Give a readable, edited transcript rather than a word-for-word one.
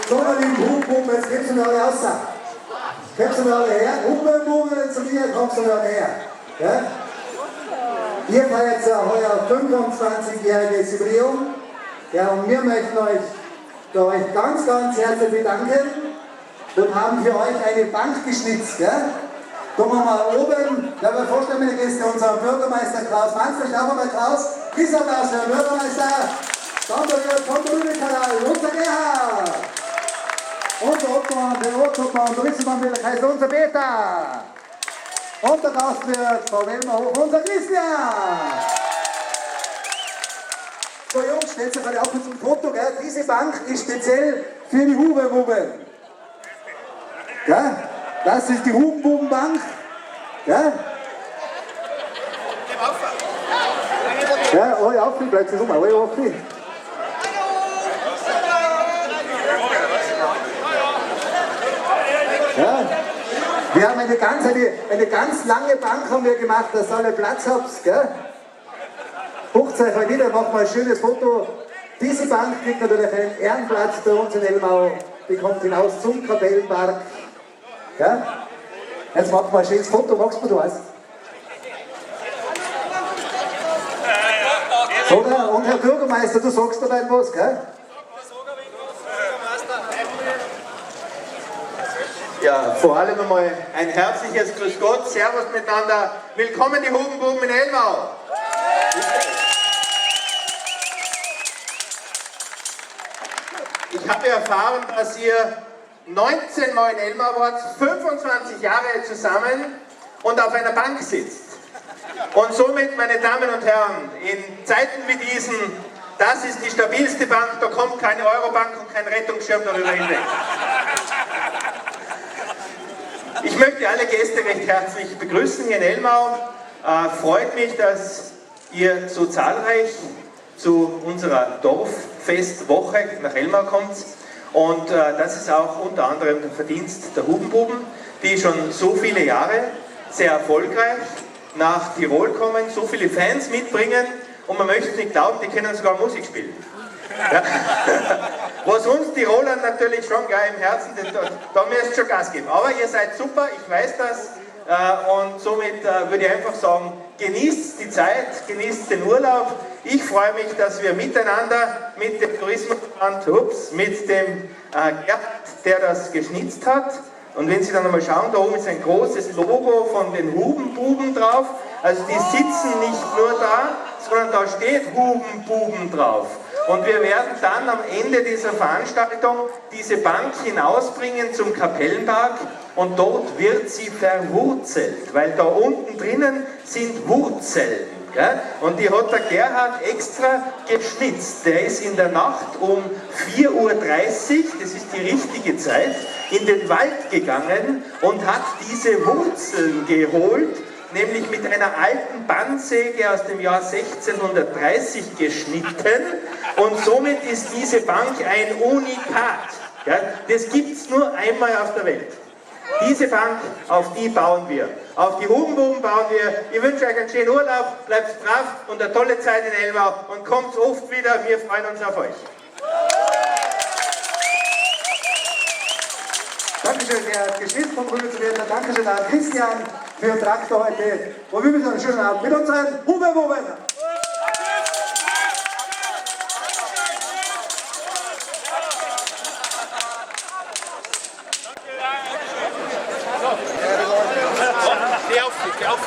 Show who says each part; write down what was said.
Speaker 1: So, meine lieben Hubenbuben, jetzt kommst du mir alle raus. Kommst du mir alle her? Hubenbuben zu mir, kommst du mir alle her. Ja? Ihr feiert ja heuer 25-jähriges Jubiläum. Ja, und wir möchten euch, da euch ganz, ganz herzlich bedanken und haben für euch eine Bank geschnitzt. Ja? Kommen wir mal oben, da wir vorstellen, meine Gäste, unseren Bürgermeister Klaus Manzl. Schauen wir mal, Klaus. Riesenapplaus für den Bürgermeister. Dann der vom Kanal, unser Gerhard. Unser Obmann, der Ortsobmann, Tourismusmann heißt unser Peter. Und der Gastwirt, Frau Wellmerhof, unser Christian. So Jungs, stellt sich alle auf zum Foto, gell? Diese Bank ist speziell für die Hubenbuben. Gell? Das ist die Hubenbubenbank. Gell? Ja, alle auf, bleibt zusammen, alle auf. Ja. Wir haben eine ganz lange Bank haben wir gemacht, dass alle Platz habt. Gell? Bucht euch mal wieder, macht mal ein schönes Foto. Diese Bank kriegt natürlich einen Ehrenplatz bei uns in Ellmau. Die kommt hinaus zum Kapellenpark. Ja? Jetzt machen wir ein schönes Foto. Magst du was? So, und Herr Bürgermeister, du sagst dabei was, gell?
Speaker 2: Ja, vor allem einmal ein herzliches Grüß Gott, Servus miteinander. Willkommen die Hubenbuben in Ellmau. Ich habe erfahren, dass ihr 19 Mal in Ellmau wart, 25 Jahre zusammen und auf einer Bank sitzt. Und somit, meine Damen und Herren, in Zeiten wie diesen, das ist die stabilste Bank, da kommt keine Eurobank und kein Rettungsschirm darüber hinweg. Ich möchte alle Gäste recht herzlich begrüßen hier in Ellmau. Freut mich, dass ihr so zahlreich zu unserer Dorffestwoche nach Ellmau kommt. Und das ist auch unter anderem der Verdienst der Hubenbuben, die schon so viele Jahre sehr erfolgreich nach Tirol kommen, so viele Fans mitbringen und man möchte nicht glauben, die können sogar Musik spielen. Ja. Was uns Tirolern natürlich schon gleich im Herzen, da müsst ihr schon Gas geben. Aber ihr seid super, ich weiß das und somit würde ich einfach sagen, genießt die Zeit, genießt den Urlaub. Ich freue mich, dass wir miteinander mit dem Tourismusverband, mit dem Gerd, der das geschnitzt hat. Und wenn Sie dann einmal schauen, da oben ist ein großes Logo von den Hubenbuben drauf. Also die sitzen nicht nur da, sondern da steht Hubenbuben drauf. Und wir werden dann am Ende dieser Veranstaltung diese Bank hinausbringen zum Kapellenpark und dort wird sie verwurzelt, weil da unten drinnen sind Wurzeln. Gell? Und die hat der Gerhard extra geschnitzt. Der ist in der Nacht um 4:30 Uhr, das ist die richtige Zeit, in den Wald gegangen und hat diese Wurzeln geholt, nämlich mit einer alten Bandsäge aus dem Jahr 1630 geschnitten und somit ist diese Bank ein Unikat. Ja, das gibt's nur einmal auf der Welt. Diese Bank, auf die bauen wir. Auf die Hubenbuben bauen wir. Ich wünsche euch einen schönen Urlaub, bleibt brav und eine tolle Zeit in Ellmau und kommt oft wieder. Wir freuen uns auf euch.
Speaker 1: Dankeschön, Gerhard Geschwind vom Rüberswerter. Dankeschön an Christian. Für Traktor heute. Und wir wünschen einen schönen Abend mit unseren Huberbuben.
Speaker 3: Geh auf, geh auf.